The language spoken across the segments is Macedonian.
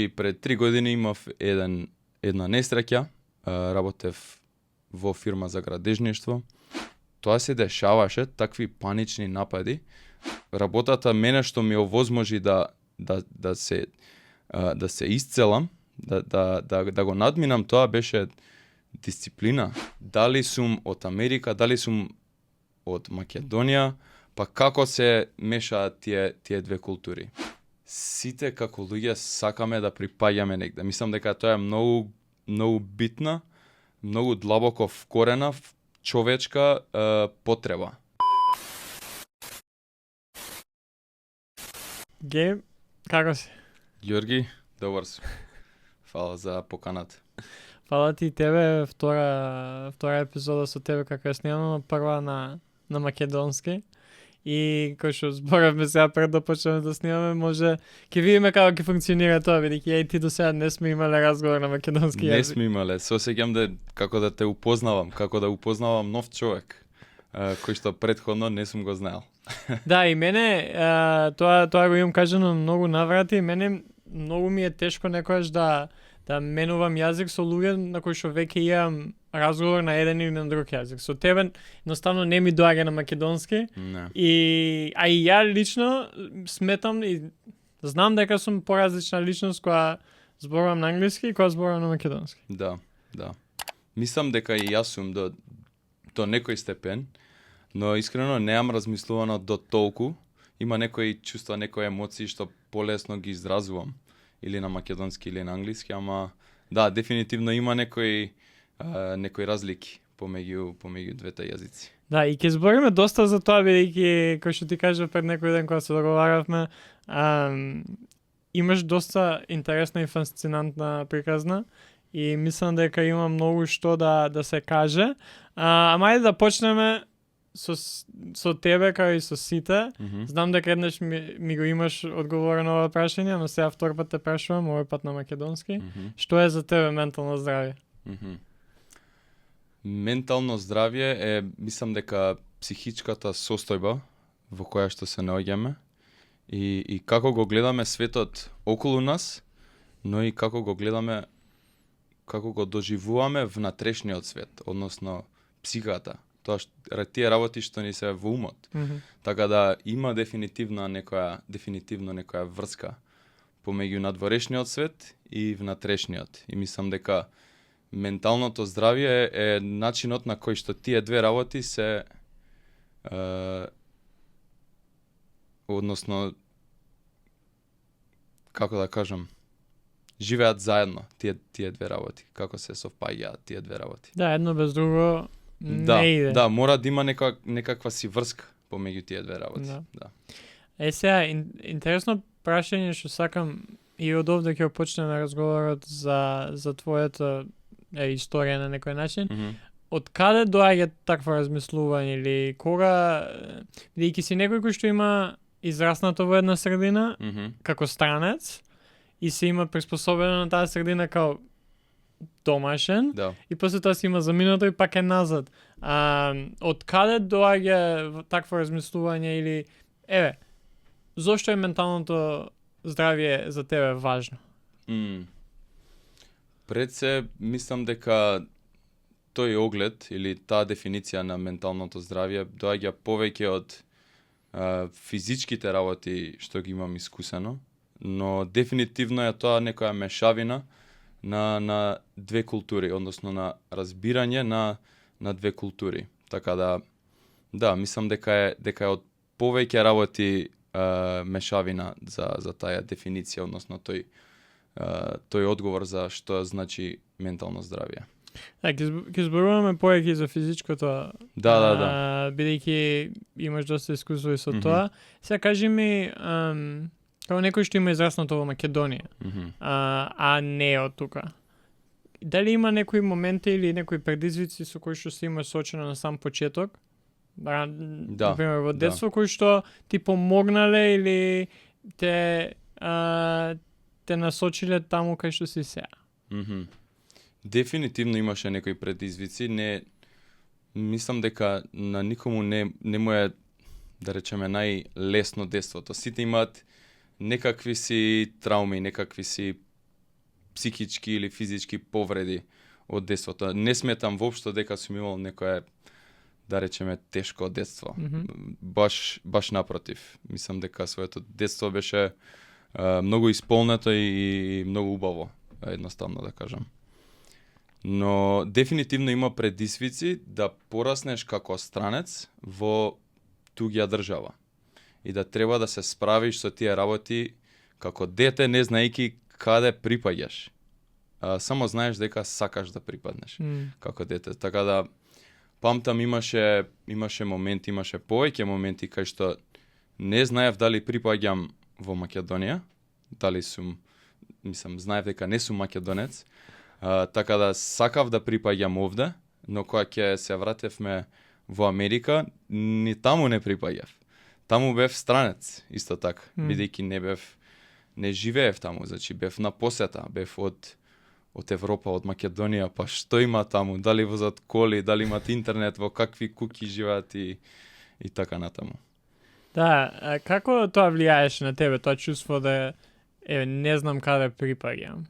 И пред 3 години имав една несреќа, работев во фирма за градежништво. Тоа се дешаваше, такви панични напади. Работата мене што ми овозможи да се исцелам, да го надминам, тоа беше дисциплина. Дали сум од Америка, дали сум од Македонија, па како се мешаат тие две култури. Сите како луѓе сакаме да припаѓаме негде. Мислам дека тоа е многу битна, многу длабоко вкорена човечка потреба. Геј, како си? Ѓорги, добар сум. Фала за поканата. Фала ти тебе, втора епизода со тебе како ја снимаме, прва на македонски. И кој што зборавме сега пред да почнеме да снимаме, може ќе видиме како ќе функционира тоа, бидејќи ја и ти до сега не сме имале разговор на македонски јазик. Не сме имале, се осеќам како да те упознавам, како да упознавам нов човек, кој што претходно не сум го знаел. Да, и мене тоа го имам кажано многу наврати, мене многу ми е тешко некојаш да менувам јазик со луѓе на кои што веќе имам разговор на еден или на друг јазик. Со тебе едноставно не ми доаѓа на македонски. Не. И ја лично сметам и знам дека сум поразлична личност која зборувам на англиски и која зборувам на македонски. Да. Мислам дека и јас сум до некој степен, но искрено неам размислувано до толку. Има некои чувства, некои емоции што полесно ги изразувам или на македонски или на англиски, ама да, дефинитивно има некои разлики помеѓу двете јазици. Да, и ќе збориме доста за тоа, бидејќи кој што ти кажав пред некој ден кога се договаравме, имаш доста интересна и фасцинантна приказна и мислам дека има многу што да се каже. Ама ајде да почнеме со тебе кај и со сите. Знам дека еднаш ми го имаш одговорено ова прашање, но сега втор пат те прашувам, овој пат на македонски. Што е за тебе ментално здравје? Ментално здравје е, мислам дека психичката состојба во која што се наоѓаме и како го гледаме светот околу нас, но и како го гледаме, како го доживуваме внатрешниот свет, односно психиката. Тие работи што ни се во умот. Така да има дефинитивно некоја врска помеѓу надворешниот свет и внатрешниот. И мислам дека менталното здравје е начинот на кој што тие две работи се односно како да кажам, живеат заедно тие две работи, како се совпаѓаат тие две работи. Да, едно без друго не иде. Да, мора да има некаква си врска помеѓу тие две работи. Да. Сега, интересно прашање што сакам и од овде ќе почнеме разговорот за твојата историја на некој начин. Од каде доаѓа такво размислување или кога, бидејќи си некој кој што има израснато во една средина како странец и се има приспособено на таа средина како домашен, и после тоа си има заминато и пак е назад. Од каде доаѓа такво размислување или зошто е менталното здравје за тебе важно? Пред се, мислам дека тој оглед или таа дефиниција на менталното здравје доаѓа повеќе од физичките работи што ги имам искусено, но дефинитивно е тоа некоја мешавина на две култури, односно на разбирање на две култури. Така да, мислам дека е од повеќе работи мешавина за таа дефиниција, односно тој одговор за што значи ментално здравје. Да, ќе зборуваме повеќе за физичкото. Да. Бидејќи имаш доста искуство и со тоа. Сега кажи ми, како некој што има израснато во Македонија, а не од тука. Дали има некои моменти или некои предизвици со кои што се имаш соочено на сам почеток? Например, во детство кои што ти помогнале или те насочиле таму кај што си сега? Дефинитивно имаше некои предизвици. Не мислам дека на никому не му е, да речеме, најлесно детството. Сите имаат некакви си трауми, некакви си психички или физички повреди од детството. Не сметам воопшто дека сум имал некое, да речеме, тешко детство. Баш напротив. Мислам дека своето детство беше многу исполнето и многу убаво, едноставно да кажам. Но дефинитивно има предизвици да пораснеш како странец во туѓа држава. И да треба да се справиш со тие работи како дете, не знаејќи каде припаѓаш. Само знаеш дека сакаш да припаднеш како дете. Така да памтам имаше моменти, имаше повеќе моменти кај што не знаев дали припаѓам во Македонија, дали знаев дека не сум македонец. Така да сакав да припаѓам овде, но кога ќе се вратевме во Америка, ни таму не припаѓав. Таму бев странец, исто така, бидејќи не живеев таму, значи бев на посета, бев од Европа, од Македонија, па што има таму, дали возат коли, дали имат интернет, во какви куки живеат и така натаму. Да, како тоа влијаеше на тебе, тоа чувство да не знам каде припаѓам?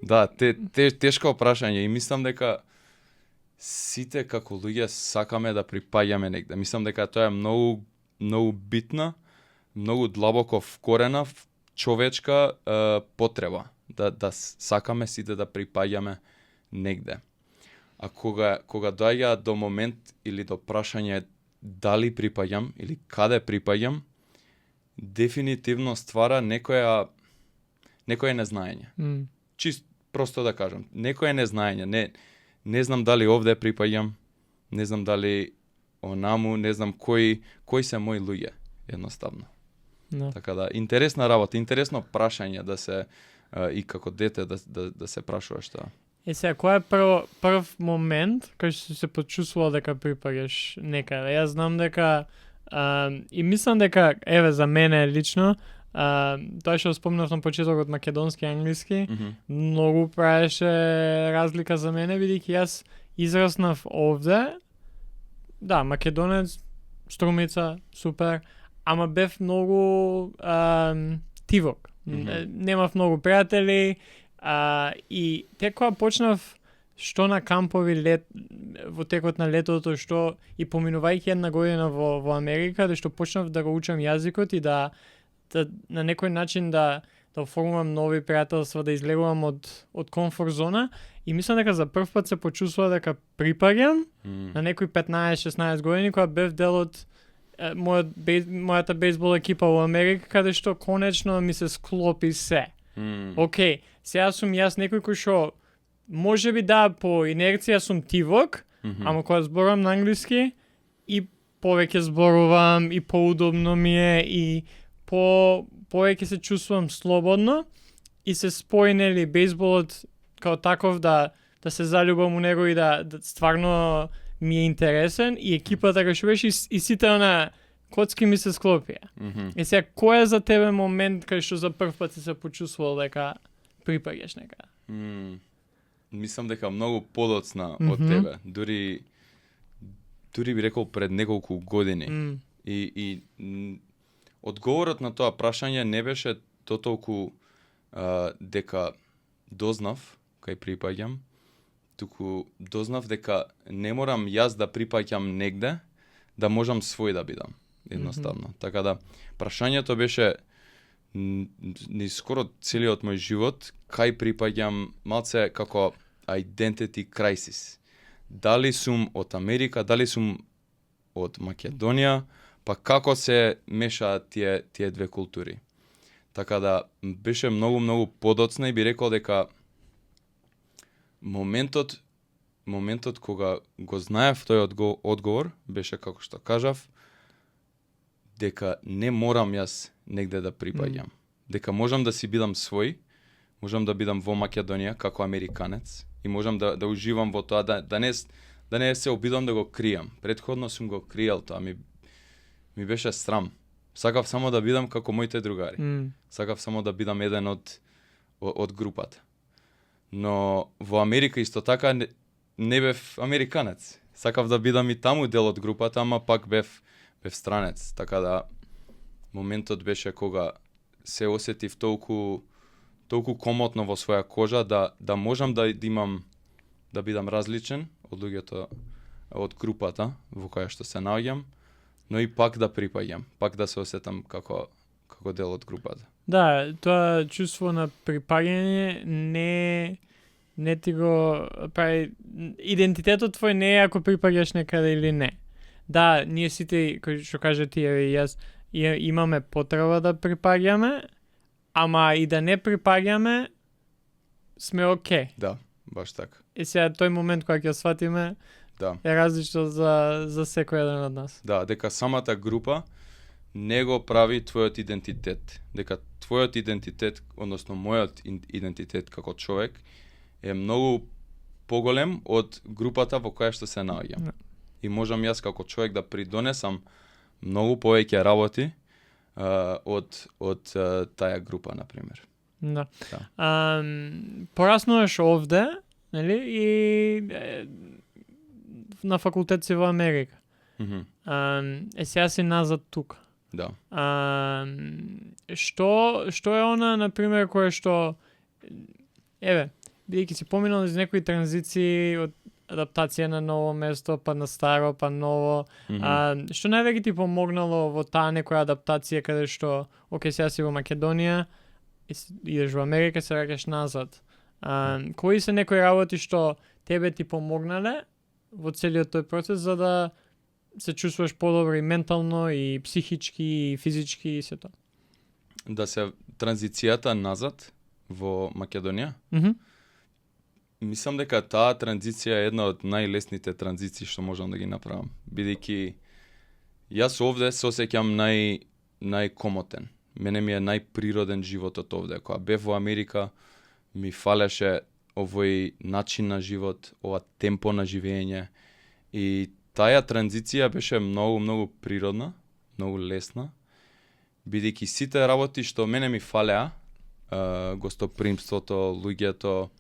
Да, тешко прашање и мислам дека сите како луѓе сакаме да припаѓаме негде. Мислам дека тоа е многу битна, многу длабоко вкорена човечка потреба да сакаме сите да припаѓаме негде. А кога доаѓа до момент или до прашање дали припаѓам или каде припаѓам, дефинитивно ствара некое незнаење. Просто да кажам, некое незнаење. Не знам дали овде припаѓам, не знам дали онаму, не знам кои се мои луѓе, едноставно. No. Така да, интересна работа, интересно прашање да се и како дете да се прашуваш тоа. Сега, кој е прв момент кај што се почувствувал дека припаѓаш некаде? Јас знам дека и мислам дека за мене лично тоа што спомнав на почетокот македонски и англиски, многу правеше разлика за мене, бидејќи јас израснав овде. Да, македонец, струмица, супер, ама бев многу тивок. Немав многу пријатели и тек кога почнав што на кампови во текот на летото, што и поминувајќи една година во Америка, што почнав да го учам јазикот и да на некој начин да оформувам нови пријателства, да излегувам од комфорт зона и мислам дека за прв пат се почувствува дека припаѓам на некои 15-16 години кога бев дел од мојата бейсбол екипа во Америка, каде што конечно ми се склопи се. Океј, сега сум јас некој кој што можеби да по инерција сум тивок, ама кога зборувам на англиски и повеќе зборувам и поудобно ми е и повеќе се чувствувам слободно и се спои нели бейсболот као таков да се заљубам у него и да стварно ми е интересен и екипата кај што беше и сите она коцки ми се склопија. И сега кој е за тебе момент кај што за прв пат се почувствувал дека припаѓаш некаде? Мислам дека многу подоцна од тебе. Дури би рекол пред неколку години. И одговорот на тоа прашање не беше толку дека дознав кај припаѓам, туку дознав дека не морам јас да припаѓам негде, да можам свој да бидам, едноставно. Така да, прашањето беше ни скоро целиот мој живот, кај припаѓам малце како identity crisis. Дали сум од Америка, дали сум од Македонија, па како се мешаат тие две култури. Така да, беше многу подоцна и би рекол дека моментот кога го знаев тој одговор, беше како што кажав, дека не морам јас негде да припаѓам. Дека можам да си бидам свој, можам да бидам во Македонија како американец и можам да уживам во тоа, да не се обидам да го кријам. Претходно сум го криел тоа, ми беше срам. Сакав само да бидам како моите другари. Сакав само да бидам еден од групата. Но во Америка исто така не бев американец. Сакав да бидам и таму дел од групата, ама пак бев странец. Така да моментот беше кога се осетив толку толку комотно во своја кожа да можам да имам да бидам различен од луѓето од групата во која што се наоѓам, но и пак да припаѓам, пак да се осетам како дел од групата. Да, тоа чувство на припаѓање не ти го прави, идентитетот твој не е ако припаѓаш некаде или не. Да, ние сите, кои што кажа ти и јас, имаме потреба да припаѓаме, ама и да не припаѓаме, сме окей. Да, баш така. И сега тој момент кога ќе сватиме, Да. е различно за секој еден од нас. Да, дека самата група не го прави твојот идентитет. Дека твојот идентитет, односно мојот идентитет како човек, е многу поголем од групата во која што се наоѓам. И можам јас како човек да придонесам многу повеќе работи од таа група, например. Да. Да. Пораснуваш овде, нели? И на факултет си во Америка. Сега си назад тука. Да. Што е она, например, кое што бидејќи си поминал из некои транзиции од адаптација на ново место, па на старо, па ново. Што највеќе ти помогнало во таа некоја адаптација каде што, окей, сега си во Македонија, идеш во Америка, се враќаш назад. Кои се некои работи што тебе ти помогнале во целиот тој процес за да се чувствуваш подобро и ментално, и психички, и физички, и се тоа? Да се транзицијата назад во Македонија? Мислам дека таа транзиција е една од најлесните транзиции што можам да ги направам. Бидејќи јас овде се осеќам најкомотен. Мене ми е најприроден животот овде. Кога бев во Америка, ми фалеше овој начин на живот, ова темпо на живење. И таа транзиција беше многу природна, многу лесна, бидејќи сите работи што мене ми фалеа, гостопримството, луѓето,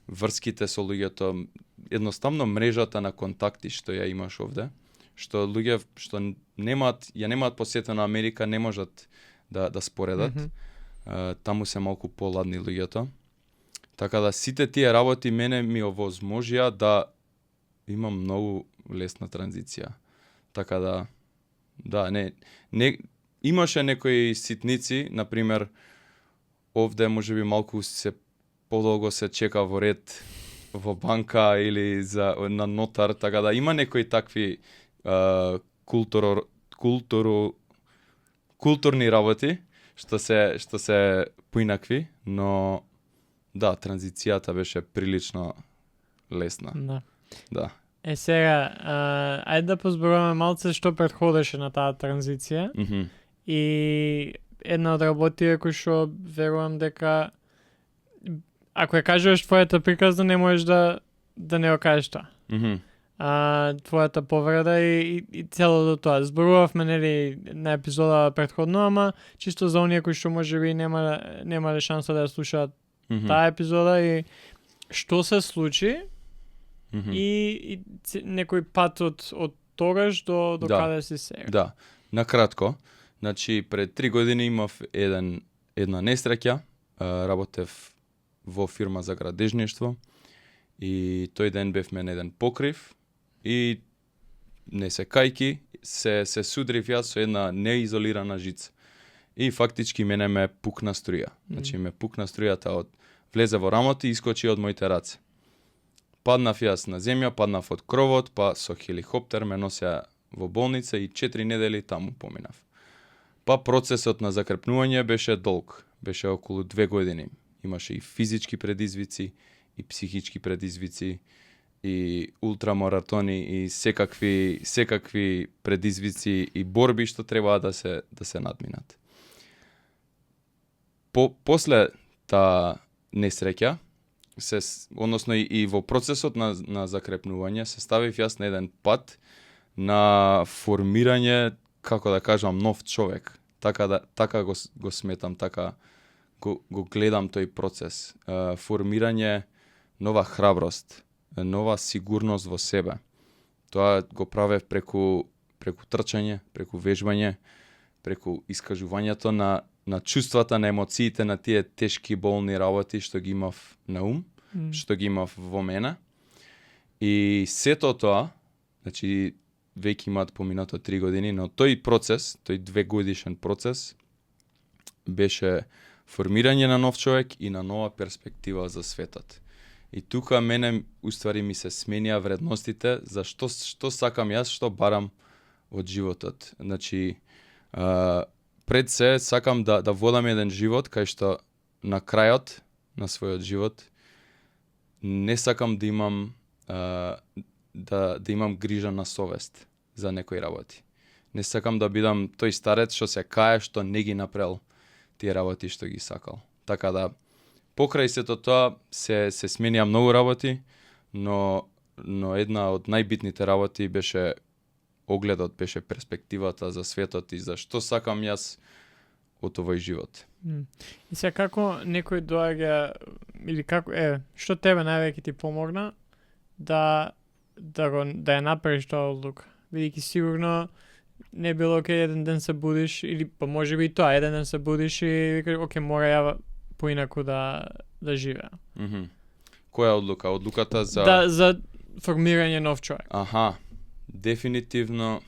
врските со луѓето, едноставно мрежата на контакти што ја имаш овде, што луѓе што немаат посетено Америка не можат да споредат. Таму се малку поладни луѓето. Така да сите тие работи мене ми овозможија да имам многу лесна транзиција. Така да, не имаше некои ситници, например, овде можеби малку подолго се чека во ред во банка или на нотар, така да има некои такви културни работи што се поинакви, но да, транзицијата беше прилично лесна. Да. Сега, ајде да позборуваме малце што претходеше на таа транзиција. И една од работите кои што верувам дека ако ја кажеш твојата приказна, не можеш да не го кажеш тоа. Твојата повреда и целото тоа. Зборувавме, нели, на епизода претходно, ама чисто за оние кои што можеби немале шанса да ја слушаат таа епизода и што се случи и некој пат од тогаш до каде си сега. Да, накратко. Значи, пред 3 години имав една несреќа, работев во фирма за градежништво и тој ден бевме на еден покрив и не се кајки, се судрив јас со една неизолирана жица. И фактички мене ме пукна струја. Значи ме пукна струјата влезе во рамото и искочи од моите раце. Паднав јас на земја, паднав од кровот, па со хеликоптер ме носеа во болница и 4 недели таму поминав. Па процесот на закрепнување беше долг, беше околу 2 години. Имаше и физички предизвици, и психички предизвици, и ултрамаратони, и секакви предизвици и борби што требаа да се надминат. После таа несреќа, односно и во процесот на закрепнување, се ставив јас на еден пат на формирање, како да кажам, нов човек. Така го сметам, така го гледам тој процес. Формирање нова храброст, нова сигурност во себе. Тоа го правев преку трчање, преку вежбање, преку искажувањето на на чувствата, на емоциите, на тие тешки болни работи што ги имав на ум, што ги имав во мене. И сето тоа, значи веќе имаат поминато 3 години, но тој процес, тој 2-годишен процес беше формирање на нов човек и на нова перспектива за светот. И тука мене уствари ми се сменија вредностите за што сакам јас, што барам од животот. Значи пред се сакам да водам еден живот кај што на крајот на својот живот не сакам да имам да имам грижа на совест за некои работи. Не сакам да бидам тој старец што се кае што не ги направил тие работи што ги сакал. Така да покрај сето тоа се сменија многу работи, но една од најбитните работи беше огледот, беше перспективата за светот и за што сакам јас од овој живот. И сега како некој доаѓа или како што тебе највеќе ти помогна да ја направиш тоа одлука? Бидејќи сигурно не било окей еден ден се будиш или па можеби и тоа еден ден се будиш и викаш окей мора ја поинаку да живеа. Која одлука? Одлуката за за формирање нов човек. Аха. Дефинитивно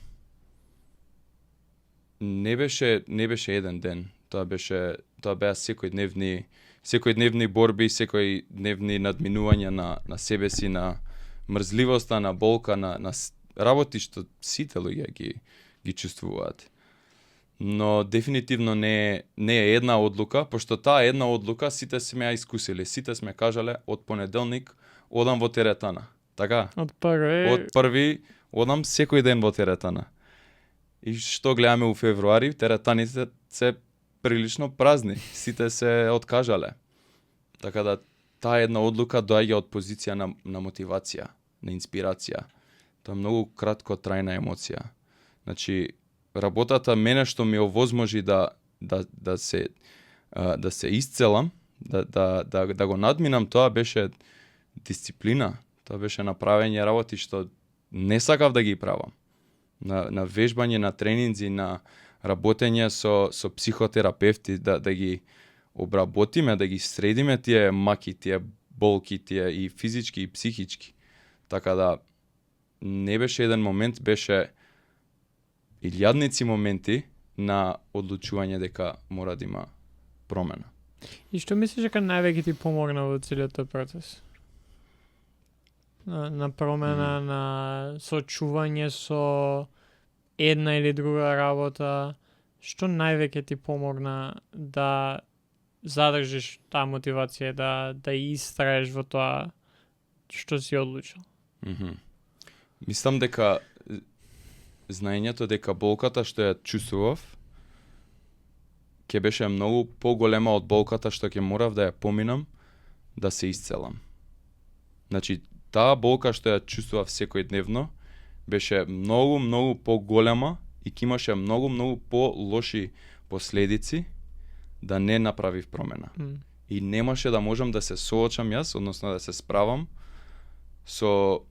не беше еден ден. Тоа беа секојдневни борби, секојдневни надминувања на себе си, на мрзливоста, на болка, на работи што сите луѓе ги чувствуваат. Но дефинитивно не е една одлука, пошто таа една одлука сите сме ја искусили, сите сме кажале од понеделник одам во теретана. Така? Од први одам секој ден во теретана. И што гледаме у февруари, теретаните се прилично празни, сите се откажале. Така да таа една одлука доаѓа од позиција на мотивација, на инспирација. Тоа е многу кратко трајна емоција. Значи работата мене што ми овозможи да се исцелам, да го надминам, тоа беше дисциплина. Тоа беше направење работи што не сакав да ги правам. На вежбање, на тренинзи, на работење со психотерапевти, да ги обработиме, да ги средиме тие маки, тие болки, тие и физички и психички. Така да не беше еден момент, беше илјадници моменти на одлучување дека мора да има промена. И што мислиш дека највеќе ти помогна во целиот тој процес? На промена, на сочување со една или друга работа, што највеќе ти помогна да задржиш таа мотивација, да истраеш во тоа што си одлучил? Мислам дека знаењето дека болката што ја чувствував ќе беше многу поголема од болката што ќе морав да ја поминам да се исцелам. Значи, таа болка што ја чувствував секојдневно беше многу поголема и ќе имаше многу полоши последици да не направив промена. И немаше да можам да се соочам јас, односно да се справам со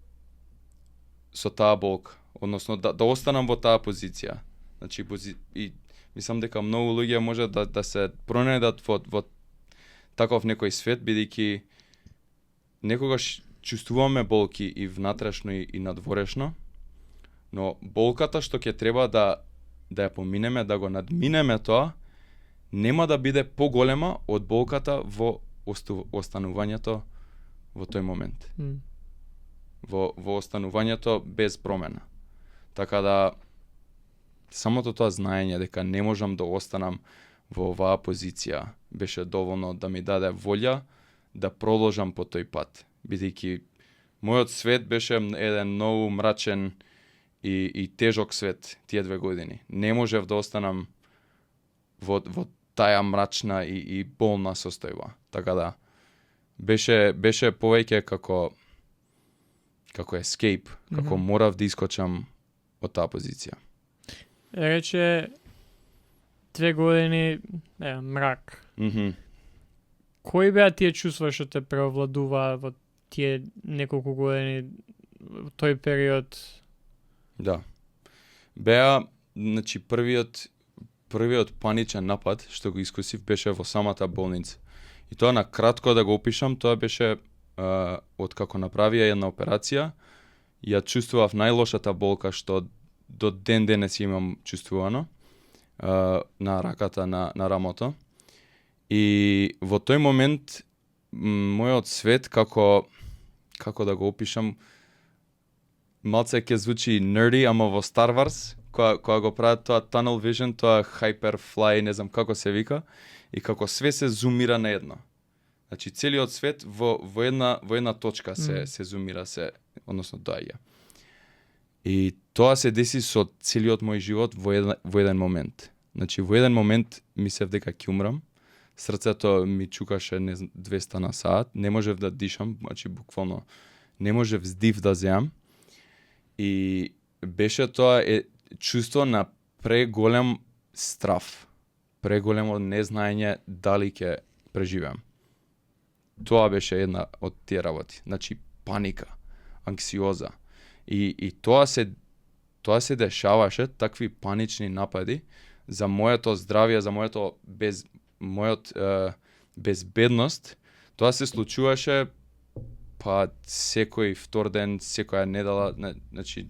таа болка, односно да останам во таа позиција. Значи и мислам дека многу луѓе може да се пронедат во таков некој свет, бидејќи некогаш чувствуваме болки и внатрешно и надворешно, но болката што ќе треба да ја поминеме, да го надминеме тоа, нема да биде поголема од болката во останувањето во тој момент. Во останувањето без промена. Така да самото тоа знаење дека не можам да останам во оваа позиција беше доволно да ми даде волја да продолжам по тој пат, бидејќи мојот свет беше еден многу мрачен и тежок свет тие 2 години. Не можев да останам во таа мрачна и болна состојба. Така да беше повеќе како escape, како морав да искочам од таа позиција. Рече 2 години мрак. Кои беа тие чувства што те преовладуваа во тие неколку години, во тој период? Да. Беа, значи, првиот паничен напад што го искусив беше во самата болница. И тоа на кратко да го опишам, тоа беше откако направија една операција, ја чувствував најлошата болка што до ден денес имам чувствувано на раката, на рамото. И во тој момент мојот свет, како да го опишам, малце ќе звучи nerdy, ама во Star Wars, кога го прават тоа tunnel vision, тоа hyperfly, не знам како се вика, и како све се зумира на едно. Значи целиот свет во една точка се зумира, односно доаѓа. И тоа се деси со целиот мој живот во еден момент. Значи во еден момент мислев дека ќе умрам. Срцето ми чукаше 200 на сат, не можев да дишам, значи буквално не можев здив да земам. И беше тоа чувство на преголем страф, преголемо незнаење дали ќе преживеам. Тоа беше една од тие работи. Значи паника, анксиоза. И тоа се дешаваше, такви панични напади за моето здравје, за мојот безбедност. Тоа се случуваше па секој втор ден, секоја недела, значи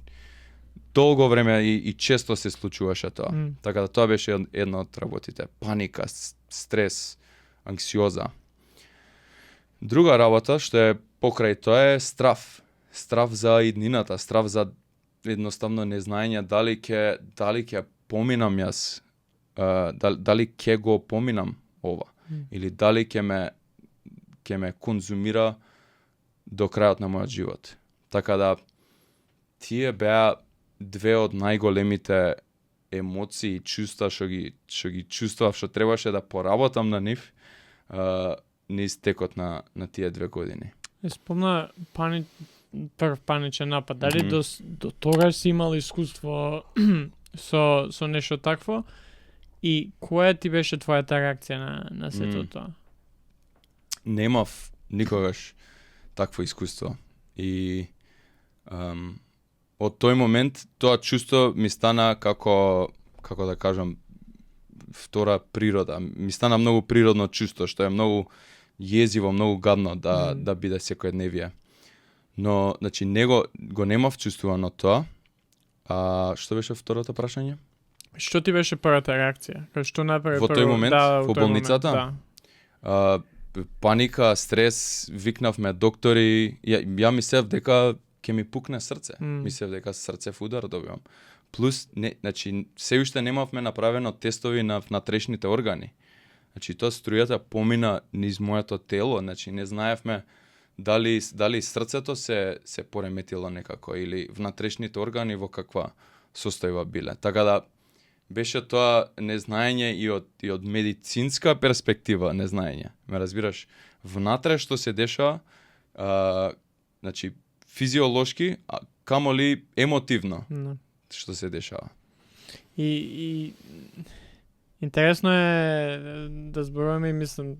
долго време и често се случуваше тоа. Така да тоа беше една од работите. Паника, стрес, анксиоза. Друга работа што е покрај тоа е страф. Страф за иднината, страф за едноставно незнаење дали ќе поминам јас, дали ќе го поминам ова, или дали ќе ме конзумира до крајот на мојот живот. Така да тие беа две од најголемите емоции и чувства што ги чувствував, што требаше да поработам на нив низ текот на тие 2 години. Спомна прв паничен напад. Дали до тогаш си имал искуство со нешто такво? И која ти беше твојата реакција на сето тоа? Немав никогаш такво искуство. И од тој момент тоа чувство ми стана како да кажам, втора природа. Ми стана многу природно чувство, што е многу језиво, многу гадно да биде секојдневие. Но, значи, него го немав чувствувано тоа. А што беше второто прашање? Што ти беше првата реакција? Што направи во тој момент, во болницата? Да. Паника, стрес, викнавме доктори. Ја мислев дека ќе ми пукне срце. Мислев дека срцев удар добивам. Плюс, значи, се уште немавме направено тестови на внатрешните органи. Значи, тоа струјата помина низ моето тело, значи не знаевме дали срцето се пореметило некако или внатрешните органи во каква состојба биле. Така да беше тоа незнаење и од медицинска перспектива незнаење. Ме разбираш? Внатре што се дешава, значи физиолошки, камоли емотивно што се дешава. И интересно е да зборуваме и мислам,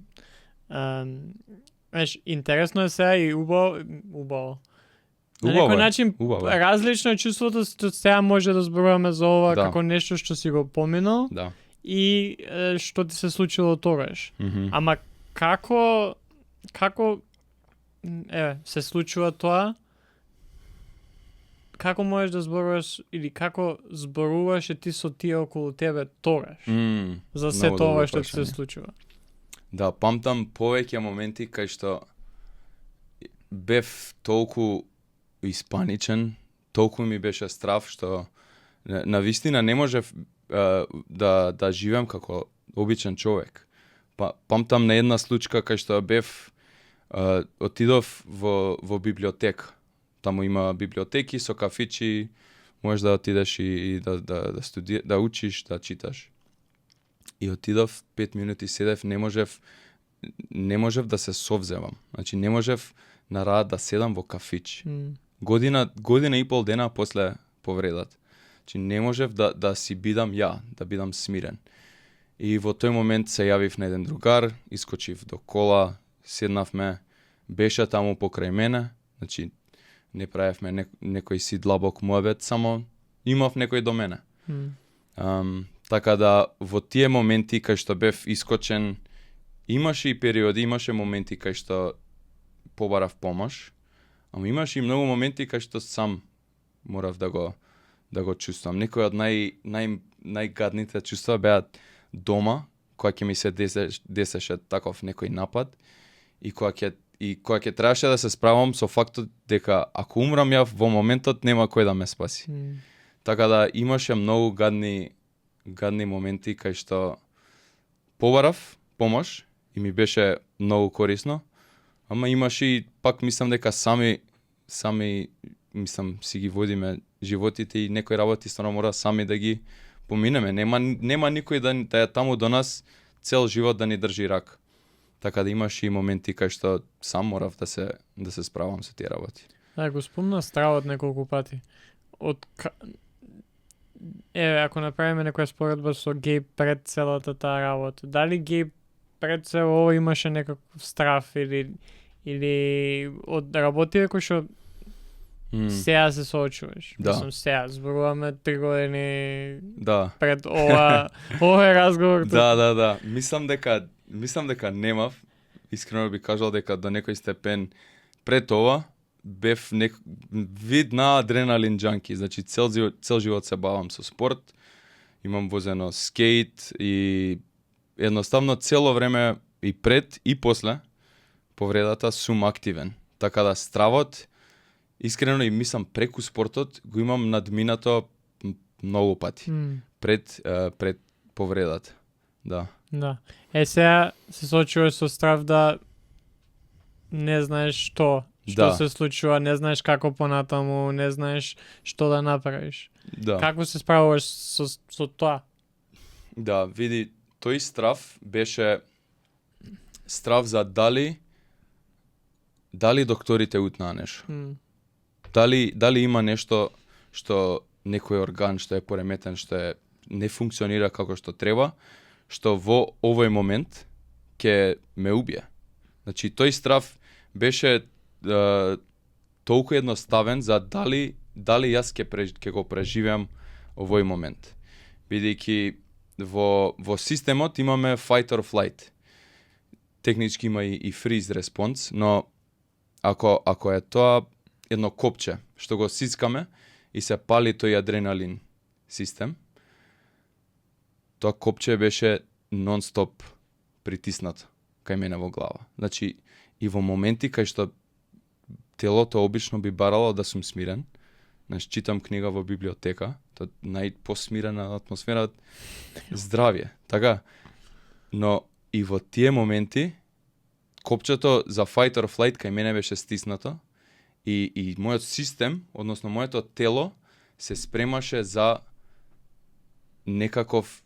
интересно е сега и убаво. На некој начин различно е чувството што сега може да зборуваме за ова како нешто што си го поминал и што ти се случило тогаш. Ама како се случува тоа? Како можеш да зборуваш или како зборуваше ти со тие околу тебе тогаш за се тоа што ти се случува? Да, памтам повеќе моменти кај што бев толку испаничен, толку ми беше страф што на вистина не можев да живеам како обичен човек. Памтам на една случка кај што бев, отидов во библиотека. Таму има библиотеки со кафичи, можеш да отидеш и да учиш, да читаш. И отидов 5 минути седев, не можев да се совземам. Значи не можев на рад да седам во кафич. Година и пол дена после повредата. Значи не можев да си бидам да бидам смирен. И во тој момент се јавив на еден другар, искочив до кола, седнавме, беше таму покрај мене, значи не правевме некој си длабок муабет, само имав некој до мене. Така да во тие моменти кај што бев искочен, имаше и периоди, имаше моменти кај што побарав помош, ама имаше и многу моменти кај што сам морав да го чувствам. Некои од најгадните чувства беа дома, кога ќе ми се десеше таков некој напад и кога ќе требаше да се справам со фактот дека ако умрам ја во моментот нема кој да ме спаси. Така да имаше многу гадни моменти кај што побарав помош и ми беше многу корисно, ама имаше и пак мислам дека сами мислам си ги водиме животите и некои работи стварно мора сами да ги поминеме. Нема никој да е таму до нас цел живот да ни држи рак. Така да имаше и моменти кај што сам морав да се справам со тие работи. Да, го спомна стравот неколку пати. Ако направиме некоја споредба со Гејб пред целата таа работа, дали Гејб пред цело ова имаше некаков страв или од работите кои што сега се соочуваш? Да. Мислам, сега зборуваме 3 години пред ова разговор. Да. Мислам дека немав. Искрено би кажал дека до некој степен пред ова бев вид на адреналин джанки. Значи цел живот се бавам со спорт. Имам возено скейт и едноставно цело време и пред и после повредата сум активен. Така да стравот искрено и мислам преку спортот го имам надминато многу пати. Пред повредата. Да. Сега се соочуваш со страв да не знаеш што се случува, не знаеш како понатаму, не знаеш што да направиш. Да. Како се справуваш со тоа? Да, види, тој страв беше страв за дали докторите утнаа нешто. Дали има нешто што некој орган што е пореметен, што не функционира како што треба, што во овој момент ќе ме убие. Значи тој страв беше толку едноставен за дали јас ќе го преживеам овој момент. Бидејќи во системот имаме fight or flight. Технички има и freeze response, но ако е тоа едно копче што го сискаме и се пали тој адреналин систем, тоа копче беше нон-стоп притиснато кај мене во глава. Значи, и во моменти кај што телото обично би барало да сум смирен, значи читам книга во библиотека, тоа најпосмирена атмосфера, здравје, така. Но и во тие моменти, копчето за fight or flight кај мене беше стиснато и мојот систем, односно моето тело, се спремаше за некаков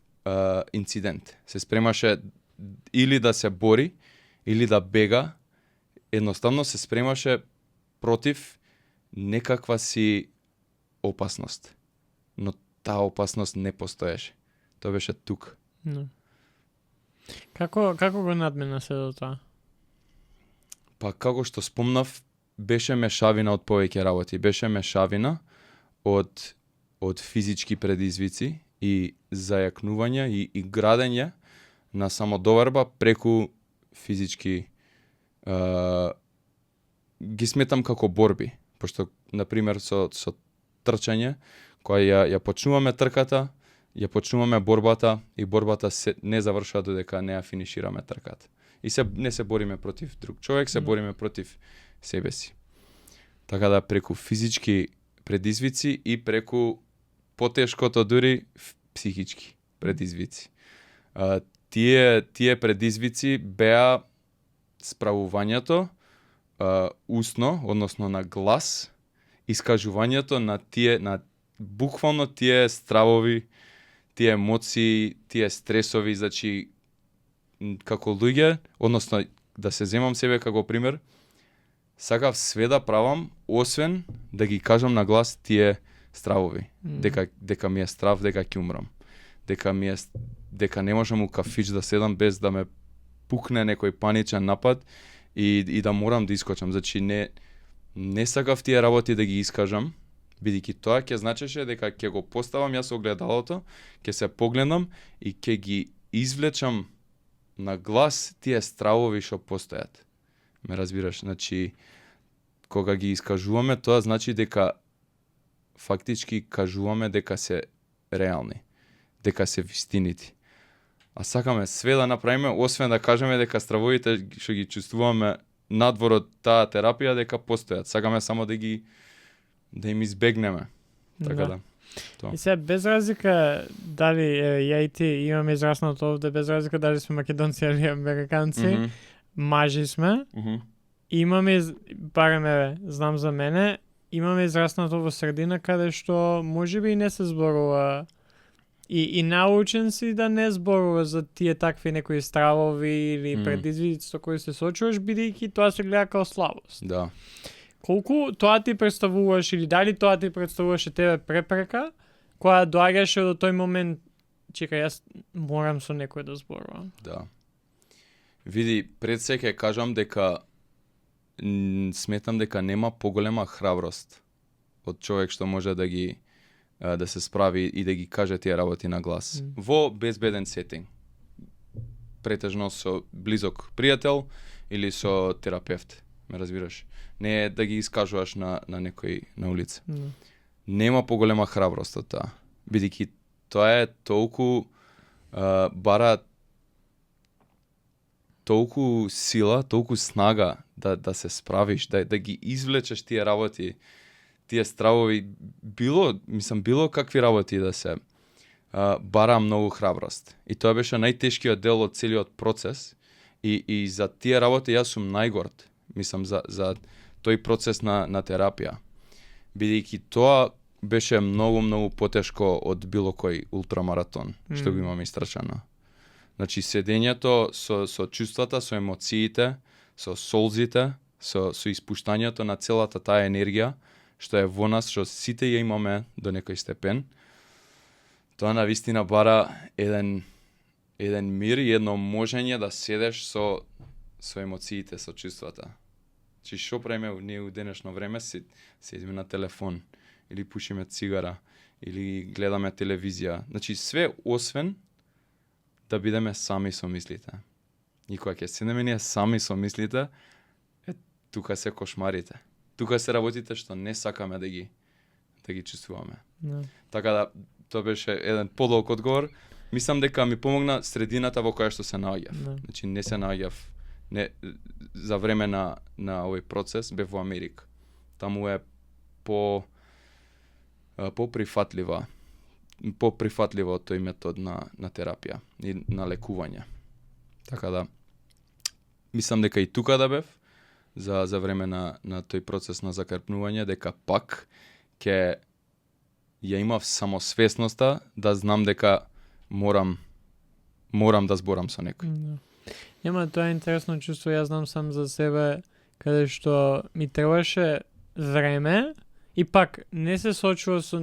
инцидент. Се спремаше или да се бори, или да бега, едноставно се спремаше против некаква си опасност. Но таа опасност не постоеше. Тоа беше тук. No. Како го надмина се до тоа? Па како што спомнав, беше мешавина од повеќе работи. Беше мешавина од физички предизвици и зајакнување и градење на самодоверба преку физички ги сметам како борби, пошто например со трчање, кога ја почнуваме трката, ја почнуваме борбата и борбата не завршува додека не ја финишираме трката. И не се бориме против друг човек, се бориме против себе си. Така да преку физички предизвици и преку потешкото дури психички предизвици. Тие предизвици беа справувањето усно, односно на глас, искажувањето на буквално тие стравови, тие емоции, тие стресови, значи како луѓе, односно да се земам себе како пример, сакав све да правам, освен да ги кажам на глас тие стравови. Дека ми е страв, дека ќе умрам. Дека не можам у кафич да седам без да ме пукне некој паничен напад и да морам да искочам. Значи не сакав тие работи да ги искажам Бидејќи тоа ќе значеше дека ќе го поставам јас огледалото, ќе се погледнам и ќе ги извлечам на глас тие стравови што постојат. Ме разбираш? Значи, кога ги искажуваме, тоа значи дека фактички кажуваме дека се реални, дека се вистинити. А сакаме све да направиме, освен да кажеме дека стравовите што ги чувствуваме надвор од таа терапија дека постојат. Сакаме само да им избегнеме. Така да. И сега без разлика дали ја и ти имаме израснато овде, без разлика дали сме македонци или американци, мажи сме. Имаме, барем знам за мене, имаме израснато во средина каде што можеби и не се зборува и научен си да не зборува за тие такви некои стравови или предизвици со кои се сочуваш, бидејќи тоа се гледа како слабост. Да. Колку тоа ти представуваш или дали тоа ти представуваше тебе препрека, која доаѓаше до тој момент, чекај, јас морам со некој да зборувам. Да. Види, пред се ќе кажам дека сметам дека нема поголема храброст од човек што може да се справи и да ги каже тие работи на глас. Во безбеден сетинг. Претежно со близок пријател или со терапевт. Ме разбираш? Не е да ги искажуваш на некој на улица. Нема поголема храброст од тоа. Бидејќи тоа е толку бара толку сила, толку снага да се справиш, да ги извлечеш тие работи, тие стравови, било какви работи да се бара многу храброст. И тоа беше најтешкиот дел од целиот процес и за тие работи јас сум најгорд. Мислам за тој процес на терапија. Бидејќи тоа беше многу потешко од било кој ултрамаратон што го имам истрчано. Значи седењето со чувствата, со емоциите, со солзите, со испуштањето на целата таа енергија што е во нас, што сите ја имаме до некој степен. Тоа навистина бара еден мир и едно можење да седеш со емоциите, со чувствата. Чи што правиме ние у денешно време, седиме на телефон, или пушиме цигара, или гледаме телевизија. Значи све освен да бидеме сами со мислите. И кога ќе седеме ние сами со мислите, тука се кошмарите. Тука се работите што не сакаме да ги чувствуваме. No. Така да, тоа беше еден подолг одговор. Мислам дека ми помогна средината во која што се наоѓав. No. Значи не се наоѓав за време на овој процес бев во Америка. Таму е поприфатливо тој метод на терапија и на лекување. Така да, мислам дека и тука да бев за време на тој процес на закрпнување, дека пак ќе ја имав самосвесноста да знам дека морам да зборам со некој. No. Нема, тоа е интересно чувство, јас знам сам за себе, каде што ми требаше време и пак не се сочува со...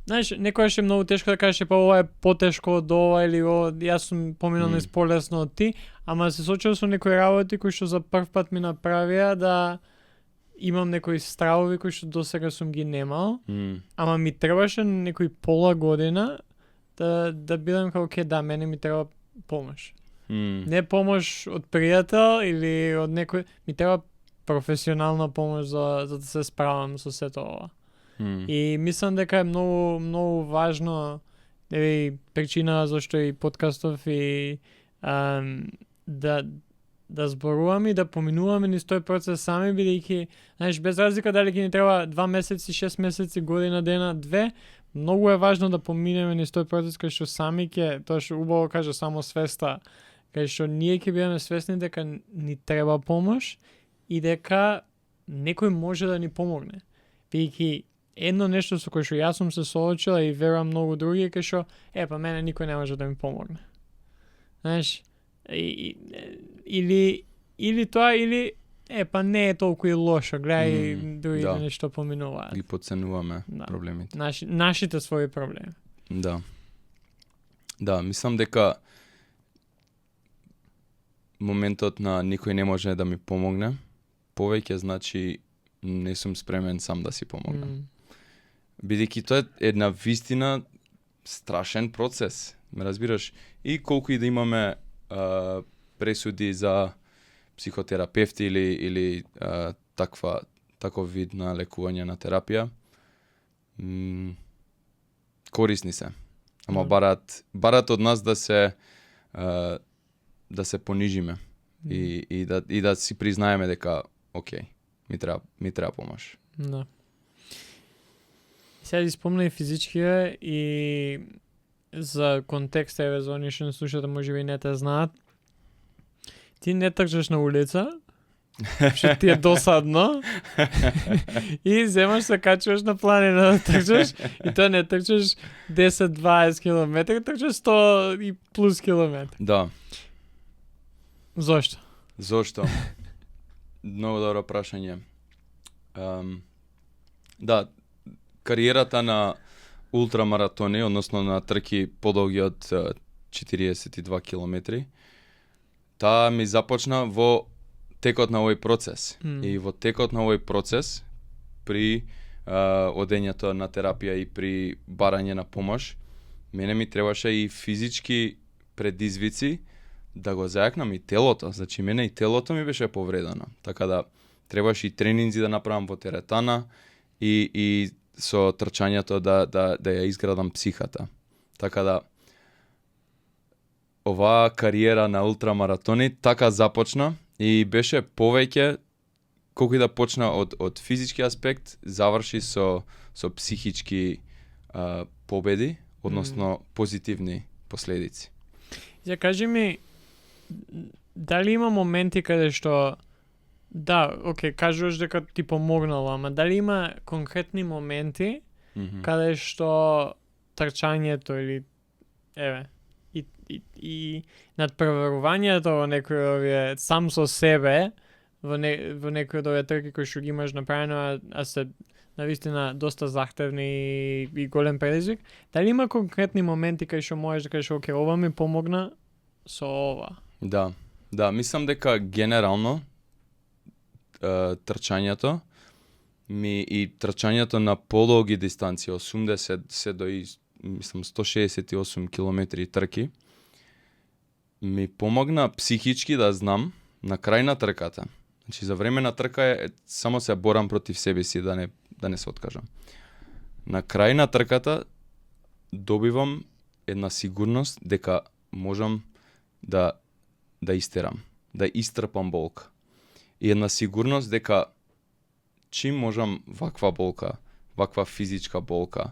Знаеш, некојаш е многу тешко да кажеш, па ова е потешко од ова или ова, јас сум поминал полесно од ти, ама се сочува со некои работи кои што за прв пат ми направија да имам некои стравови кои што досега сум ги немал, ама ми требаше некој пола година да бидам како ке да, мене ми треба помош. Не помош од пријател или од некој, ми треба професионална помош за да се справам со сето ова. И мислам дека е многу важно, причина зашто и подкастов и да зборуваме и да поминуваме низ тој процес сами, бидејќи, знаеш, без разлика дали ќе ни треба 2 месеци, 6 месеци, година, дена, 2, многу е важно да поминеме низ тој процес кај што сами ќе, тоа што убаво кажа само свеста, кај што ние ќе бидеме свесни дека ни треба помош и дека некој може да ни помогне. Бидејќи едно нешто со кое што јас сум се соочила и верувам многу други е кај што па мене никој не може да ми помогне. Знаеш, или тоа или па не е толку и лошо, гледај другите нешто поминуваат. Ги потценуваме проблемите. Нашите своји проблеми. Да. Да, мислам дека моментот на никој не може да ми помогне повеќе значи не сум спремен сам да си помогнам. Бидејќи тоа е една вистина страшен процес, ме разбираш? И колку и да имаме пресуди за психотерапевти или таков вид на лекување на терапија, корисни се. Ама барат од нас да се понижиме и да си признаеме дека окей, ми треба помош. Да. Сега ти спомна и физичкија и за контекст, еве за оние што не слушате, можеби не те знаат. Ти не трчаш на улица, што ти е досадно, и земаш се качуваш на планина да трчаш, и тоа не трчаш 10-20 километри, трчаш 100 и плюс километри. Да. Зошто? Многу добро прашање. Да, кариерата на ултрамаратони, односно на трки подолги од 42 километри, таа ми започна во текот на овој процес. И во текот на овој процес, при одењето на терапија и при барање на помош, мене ми требаше и физички предизвици да го зајакнам и телото. Значи, мене и телото ми беше повредено. Така да, требаше и тренинзи да направам во теретана и со трчањето да ја изградам психата. Така да, оваа кариера на ултрамаратони така започна и беше повеќе, колку и да почна од физички аспект, заврши со психички победи, односно позитивни последици. Ја кажи ми, дали има моменти каде што кажуваш дека ти помогнало, ама дали има конкретни моменти каде што трчањето или и надпреварувањето во некој овие сам со себе во некој од овие трки кои што ги имаш направено, а се навистина доста захтевни и голем предизвик, дали има конкретни моменти кај што можеш да кажеш окей, ова ми помогна со ова? Да, мислам дека генерално трчањето и трчањето на подолги дистанции, 80 се до мислам 168 километри трки, ми помогна психички да знам на крај на трката. Значи за време на трка само се борам против себе си да не се откажам. На крај на трката добивам една сигурност дека можам да истерам, да истрпам болка. И една сигурност дека чим можам ваква болка, ваква физичка болка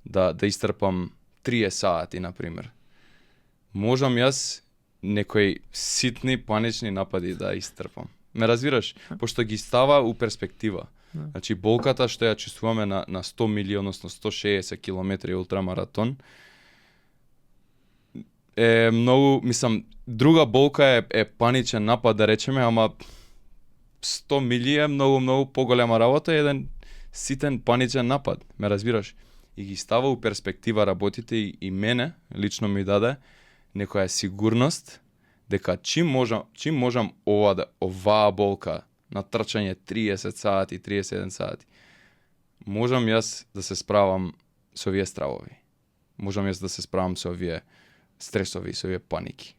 да истрпам 30 сати, например. Можам јас некои ситни панични напади да истрпам. Ме разбираш? Пошто ги става у перспектива. Значи болката што ја чувствуваме на 100 мили, односно 160 километри ултрамаратон, е многу, мислам, друга болка е паничен напад, да речеме, ама 100 мили е многу поголема работа, еден ситен паничен напад, ме разбираш? И ги става у перспектива работите и мене, лично ми даде некоја сигурност дека чим можам оваа болка на трчање 30 сати, 31 сати, можам јас да се справам со овие стравови. Можам јас да се справам со овие стресови, со овие паники.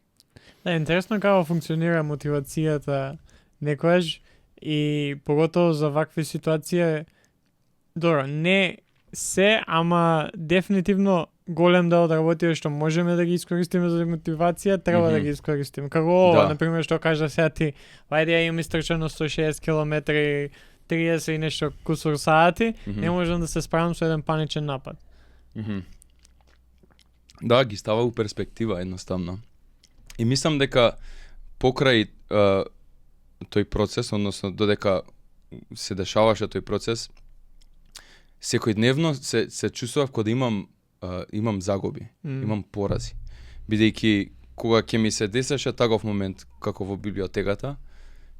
Да, интересно како функционира мотивацијата некојаш и поготово за вакви ситуации. Добро, не се, ама дефинитивно голем дел од работите што можеме да ги искористиме за мотивација, треба да ги искористиме. Како ова, например, што кажа сега ти, ајде ја имам истрчано 160 километри, 30 и нешто кусур сати, не можам да се справам со еден паничен напад. Да, ги става у перспектива едноставно. И мислам дека покрај тој процес, односно додека се дешаваше тој процес, секојдневно се чувствував кога имам загуби, имам порази. Бидејќи кога ќе ми се десеше таков момент како во библиотеката,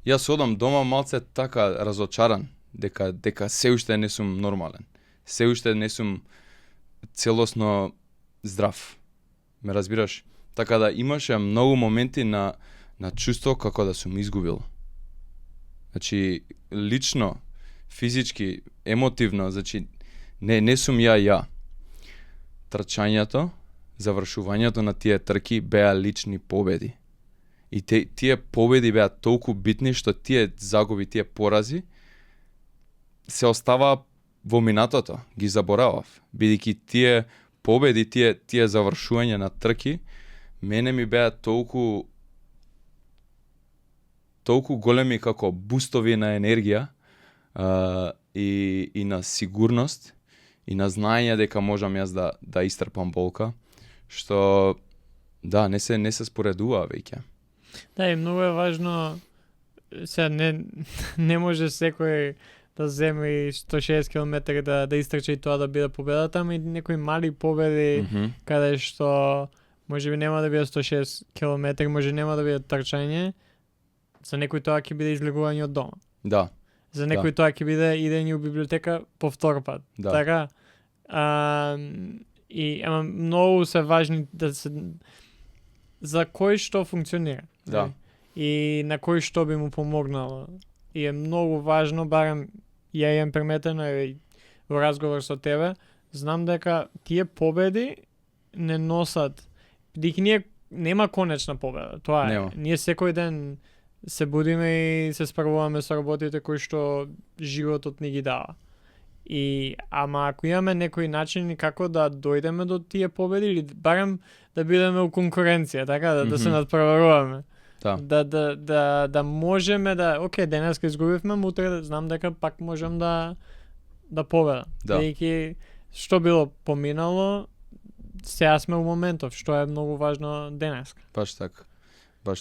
јас одам дома малце така разочаран дека се уште не сум нормален. Се уште не сум целосно здрав. Ме разбираш? Така да имаше многу моменти на чувство како да сум изгубил. Значи, лично, физички, емотивно, значи не сум ја. Трчањето, завршувањето на тие трки беа лични победи. И тие победи беа толку битни што тие загуби, тие порази се оставаа во минатото, ги заборавав. Бидејќи тие победи, тие завршувања на трки, мене ми беа толку големи како бустови на енергија и на сигурност и на знаење дека можам јас да истрпам болка, што да, не се споредува веќе. Да, и многу е важно, сега не може секој да земе 160 км да истрчи и тоа да биде победата, ама и некои мали победи каде што можеби нема да биде 160 км, може нема да биде трчање, за некој тоа ќе биде излегување од дома. Да. За некој тоа ќе биде идење у библиотека по втор пат. Да. Така? И ама многу се важни да се за кој што функционира. Да. И на кој што би му помогнало. И е многу важно, барем ја имам приметено и во разговор со тебе, знам дека тие победи не носат, бидејќи нема конечна победа. Тоа е. Нема. Ние секој ден се будиме и се справуваме со работите кои што животот ни ги дава. И ама ако имаме некои начини како да дојдеме до тие победи или барем да бидеме у конкуренција, така да се надпреваруваме. Да можеме да, окей, денеска изгубивме, утре знам дека пак можам да победам. Бидејќи што било поминало, сега сме у моментов, што е многу важно денеска. Баш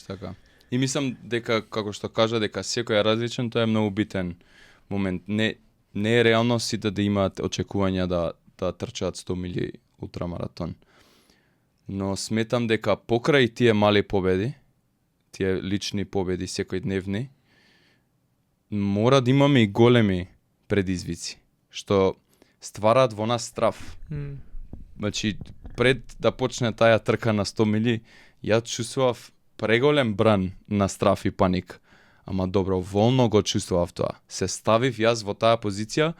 така. И мислам дека, како што кажа, дека секој е различен, тоа е многу битен момент. Не е реално сите да имаат очекувања да трчаат 100 мили ултрамаратон. Но сметам дека покрај тие мали победи, тие лични победи секојдневни, мора да имаме и големи предизвици, што ствараат во нас страв. Значи, пред да почне таа трка на 100 мили, ја чувствував преголем бран на страв и паник. Ама доброволно го чувствував тоа. Се ставив јас во таа позиција,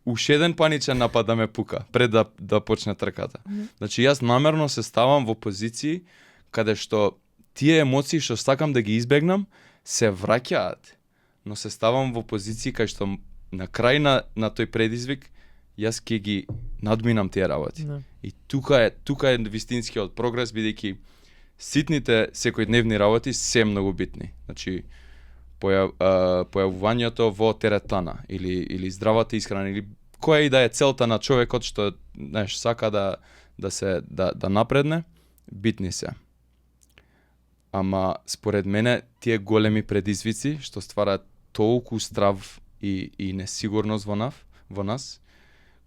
уште еден паничен напад да ме пука, пред да почне трката. Значи, јас намерно се ставам во позиции каде што тие емоции што сакам да ги избегнам, се враќаат. Но се ставам во позиции кај што на крај на тој предизвик, јас ќе ги надминам тие работи. И тука е вистинскиот прогрес, бидејќи ситните секојдневни работи се многу битни. Значи, појавувањето во теретана или здравата исхрана или која и да е целта на човекот што сака да напредне, битни се. Ама според мене тие големи предизвици што ствараат толку страв и несигурност во нас,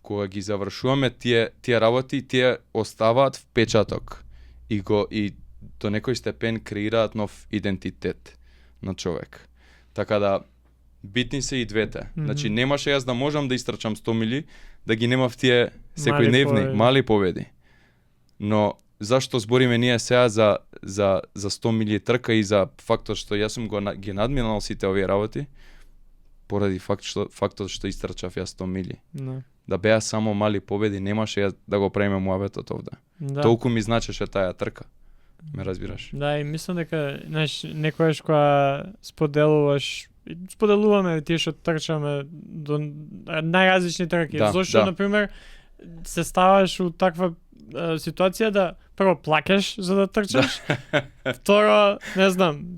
кога ги завршуваме тие работи, тие оставаат впечаток и до некој степен креираат нов идентитет на човек. Така да битни се и двете. Значи немаше јас да можам да истрчам 100 мили, да ги немав тие секојдневни мали победи. Но зашто збориме ние сега за 100 мили трка и за фактот што јас сум ги надминал сите овие работи, поради фактот што истрчав јас 100 мили. Да беа само мали победи, немаше јас да го правиме муабетот овде. Толку ми значеше таа трка. Ме разбираш? Да, и мислам дека некојаш кога споделуваме тие што трчаме до најразлични трки. Зошто, например, се ставаш у таква ситуација да прво плакаш за да трчаш, второ, не знам,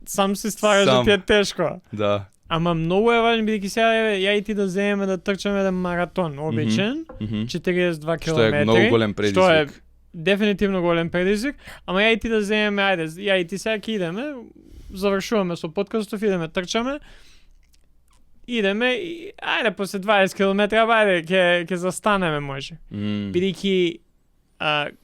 сам си ствараш да ти е тешко. Да. Ама многу е важно, бидејќи сега ја и ти да земеме да трчаме еден маратон, обичен, 42 км. Што е многу голем предизвик. Што е дефинитивно голем предизвик, ама ја и ти да земеме, ајде, ја и ти сега ќе идеме, завршуваме со подкастов, идеме, трчаме, идеме и ајде после 20 км, ајде ќе застанеме може. Бидејќи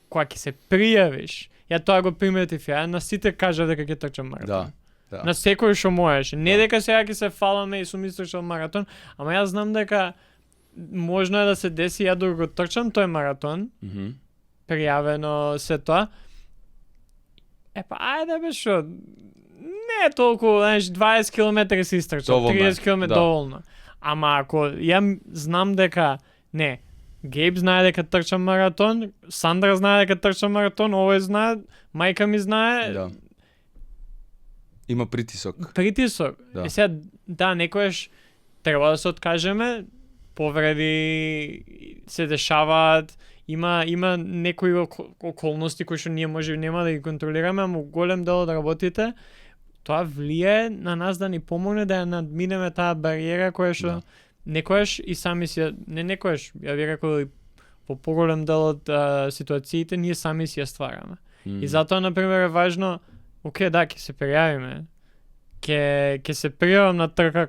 кога ќе се пријавиш, ја тоа го приметив, ја на сите кажа дека ќе трчам маратон. Да. На секој што можеше. Не дека сега ќе се фаламе и сум истрчал маратон, ама јас знам дека можно е да се деси ја да го трчам тој маратон. Пријавено се тоа. Ајде бе што, не е толку, знаеш, 20 км се истрчал, 30 км доволно. Ама ако ја знам дека не, Гейб знае дека трчам маратон, Сандра знае дека трчам маратон, овој знае, мајка ми знае. Да. Има притисок. Притисок. Да. Сега, да, некојаш треба да се откажеме, повреди се дешаваат, има некои околности кои што ние може нема да ги контролираме, ама голем дел од работите тоа влијае на нас да ни помогне да ја надминеме таа бариера која што некојаш и сами си не некојаш, ја би рекол и по поголем дел од ситуациите ние сами си ја ствараме. И затоа на пример е важно, окей, да, ќе се пријавиме. Ќе се пријавам на трка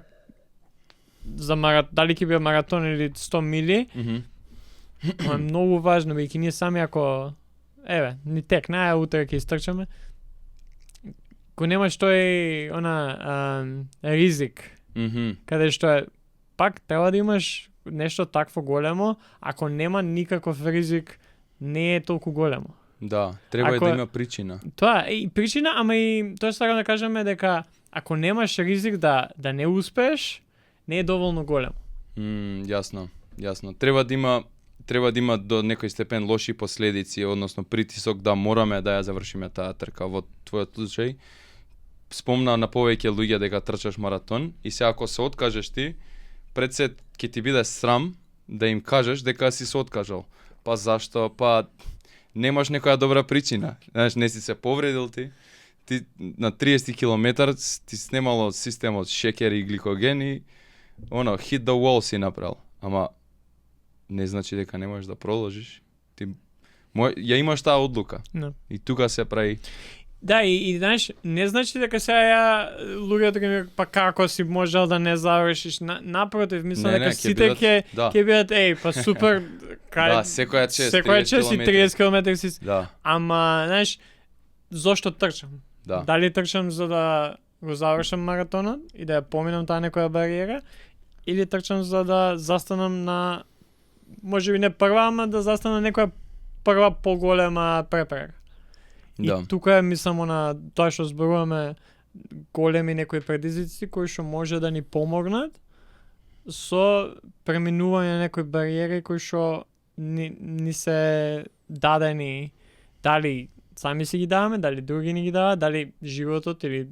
за дали ќе биде маратон или 100 мили. Тоа е многу важно, бидејќи ние сами ако ни текна, утре ќе истрчаме. Ако немаш тој ризик, каде што е пак треба да имаш нешто такво големо, ако нема никаков ризик, не е толку големо. Да, треба да има причина. Тоа е и причина, ама и тоа сакам да кажеме дека ако немаш ризик да не успееш, не е доволно големо. Јасно. Треба да има до некој степен лоши последици, односно притисок да мораме да ја завршиме таа трка. Во твојот случај спомна на повеќе луѓе дека трчаш маратон и сега ако се откажеш ти, пред се ќе ти биде срам да им кажеш дека си се откажал. Па зашто? Па немаш некоја добра причина. Знаеш, не си се повредил ти на 30 км ти снемало системот шекер и гликоген и hit the wall си направил. Ама не значи дека не можеш да продолжиш. Ти ја имаш таа одлука. No. И тука се прави. Да, и знаеш, не значи дека сега луѓето ќе ми па како си можел да не завршиш. Напротив, мислам дека сите ќе бидат па супер. Да, секоја чест и 30 км си. Да. Ама, знаеш, зошто трчам? Да. Дали трчам за да го завршам маратонот и да ја поминам таа некоја бариера, или трчам за да застанам на можеби не прва, ама да застанам на некоја прва поголема препрека. Да. И тука мислам на тоа што зборуваме големи некои предизвици кои што може да ни помогнат со преминување на некои бариери кои што ни се дадени, дали сами си ги даваме, дали други ни ги дават, дали животот или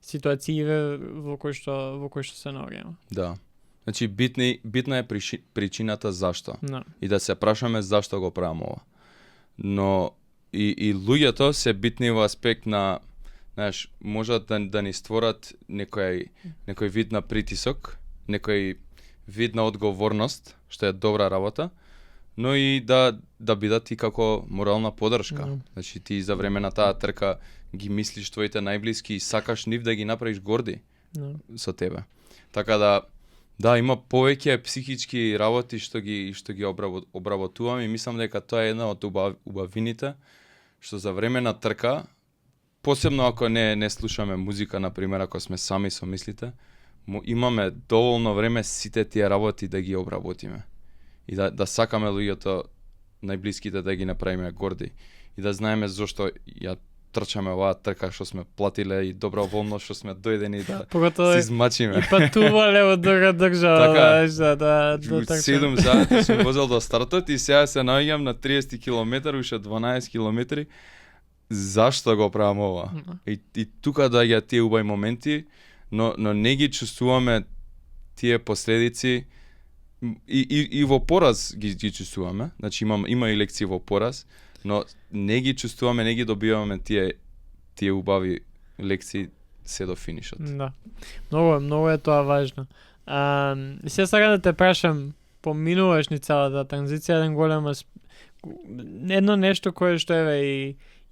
ситуациите во кои што се наоѓаме. Да. Значи битна е причината зашто. No. И да се прашаме зашто го правам ова. Но и луѓето се битни во аспект на, знаеш, можат да ни створат некој вид на притисок, некој вид на одговорност, што е добра работа, но и да бидат и како морална подршка. No. Значи ти за време на таа трка ги мислиш твоите најблиски и сакаш нив да ги направиш горди со тебе. Така да, има повеќе психички работи што ги обработувам и мислам дека тоа е една од убавините што за време на трка, посебно ако не слушаме музика, например, ако сме сами со мислите, имаме доволно време сите тие работи да ги обработиме. И да сакаме луѓето најблиските да ги направиме горди. И да знаеме зошто ја трчаме оваа трка што сме платиле и доброволно што сме дојдени да се измачиме. И патувале од друга држава, така, да трчаме. 7 сати сум возел до стартот и сега се наоѓам на 30 км, уште 12 км. Зашто го правам ова? И тука доаѓаат тие убави моменти, но не ги чувствуваме тие последици и во пораз ги чувствуваме. Значи има и лекции во пораз, но не ги чувствуваме, не ги добиваме тие убави лекции се до финишот. Да. Многу е тоа важно. Сега сакам да те прашам, поминуваш ни целата транзиција, еден голем едно нешто кое што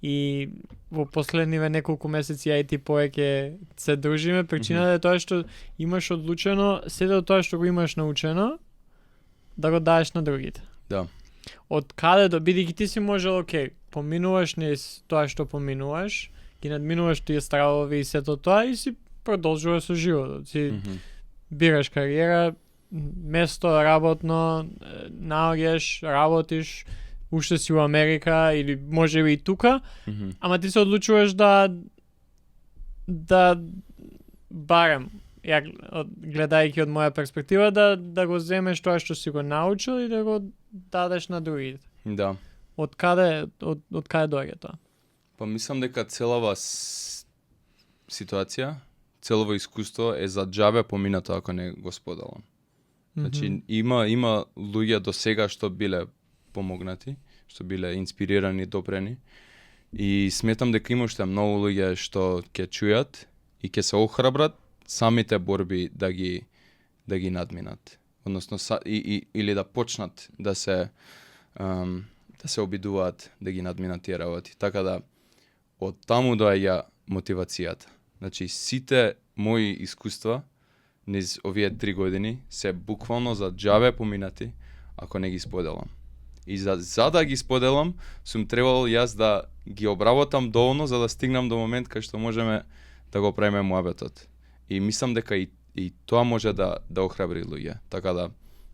и во последниве неколку месеци ја и ти повеќе се дружиме, причината е тоа што имаш одлучено се до тоа што го имаш научено да го даеш на другите. Да. Од каде бидејќи ти си можел, поминуваш низ тоа што поминуваш, ги надминуваш тие стравови и сето тоа и си продолжуваш со животот. Си бираш кариера, место работно, наоѓаш, работиш, уште си во Америка или можеби и тука, ама ти се одлучуваш да да барем гледајќи од моја перспектива да го земеш тоа што си го научил и да го дадеш на другите. Да. Од каде доаѓа тоа? Па мислам дека целава ситуација, целово искуство е за џабе поминато ако не го споделам. Значи има луѓе до сега што биле помогнати, што биле инспирирани, допрени и сметам дека има уште многу луѓе што ќе чујат и ќе се охрабрат самите борби да ги надминат. Односно или да почнат да се обидуваат да ги надминат тие работи. Така да од таму доаѓа мотивацијата. Значи сите мои искуства низ овие 3 години се буквално за џабе поминати ако не ги споделам. И за да ги споделам, сум требал јас да ги обработам доволно за да стигнам до момент кај што можеме да го правиме муабетот. И мислам дека и тоа може да охрабри луѓе. Така да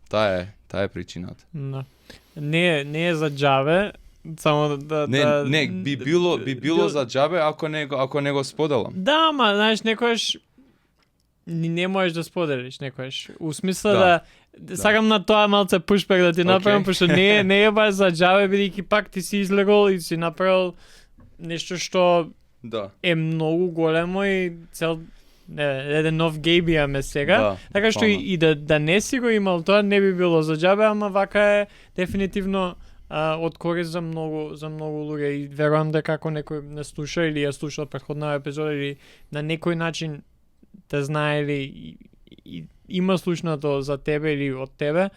таа е причината. Да. Не е за џабе, само Не, би било за џабе ако не го споделам. Да, ама знаеш некојаш не можеш да споделиш некојаш. У смисла сакам на тоа малце пушбек да ти направам, пошто не е баш за џабе, бидејќи пак ти си излегол и си направил нешто што е многу големо и еден нов гејбија ме сега. Така што и да не си го имал тоа не би било за џабе, ама вака е дефинитивно од корист за многу луѓе и верувам дека ако некој не слуша или ја слушал претходна епизода или на некој начин те знае или има слушнато за тебе или од тебе,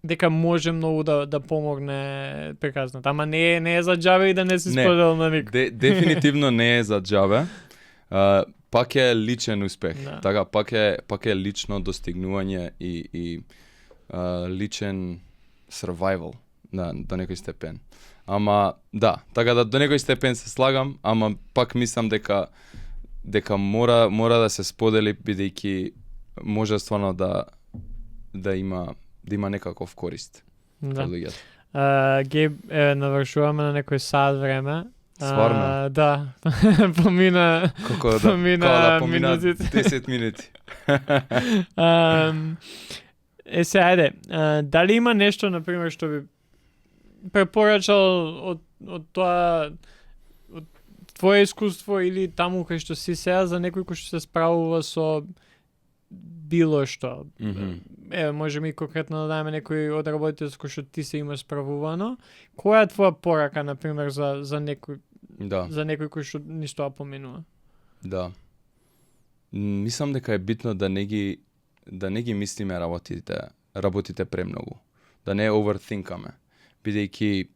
дека може многу да помогне приказната. Ама не е за џабе и да не си споделил на никој. Дефинитивно не е за џабе. Пак е личен успех. Така пак е лично достигнување и личен survival до некој степен. Ама да, така да до некој степен се слагам, ама пак мислам дека мора да се сподели бидејќи може стварно да има некаков корист. Да. Геб, навршуваме на некој сат време. Стварно? Да. Помина 10 минути. Се, ајде. Дали има нешто, например, што би препорачал од тоа од твое искуство или таму кај што си сега за некој кој што се справува со било што. Можеме и конкретно да дадеме некој од работите со кој што ти се имаш справувано. Која е твоја порака, например, за некој кој што ништо поминува? Да. Мислам дека е битно да не ги мислиме работите премногу. Да не overthinkаме. Бидејќи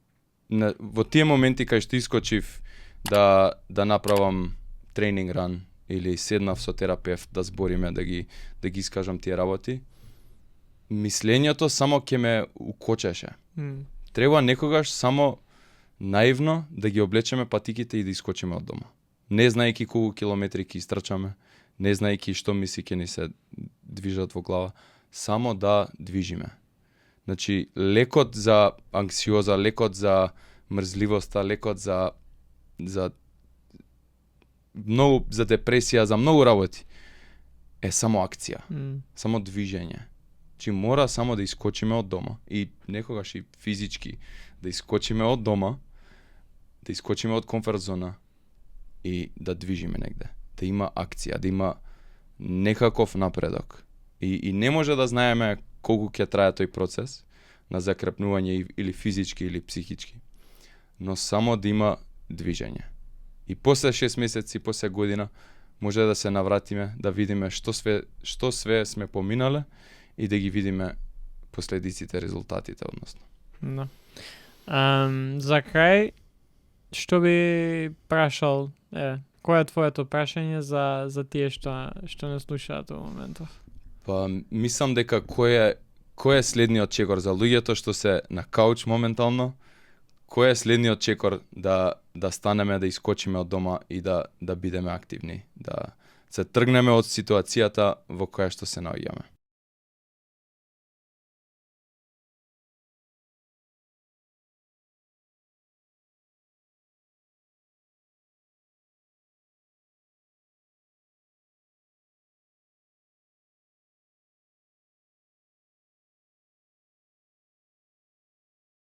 во тие моменти кај што искочив да направам тренинг ран или седнав со терапевт да збориме, да ги искажам тие работи, мислењето само ќе ме укочеше. Треба некогаш само наивно да ги облечеме патиките и да искочиме од дома. Не знаејќи колку километри ќе истрчаме, не знаејќи што мисли ќе ни се движат во глава, само да движиме. Значи, лекот за анксиоза, лекот за мрзливоста, лекот за многу за депресија, за многу работи е само акција, само движење. Чи мора само да искочиме од дома и некогаш и физички да искочиме од дома, да искочиме од комфорт зона и да движиме негде. Да има акција, да има некаков напредок. И не може да знаеме колку ќе трае тој процес на закрепнување или физички или психички, но само да има движење. И после 6 месеци, после година, може да се навратиме, да видиме што све сме поминале и да ги видиме последиците, резултатите, односно. Да. За крај, што би прашал, кој е твоето прашање за тие што не слушаат во моментов? Па, мислам дека кој е следниот чекор за луѓето што се на кауч моментално, кој е следниот чекор да станеме, да искочиме од дома и да бидеме активни, да се тргнеме од ситуацијата во која што се наоѓаме.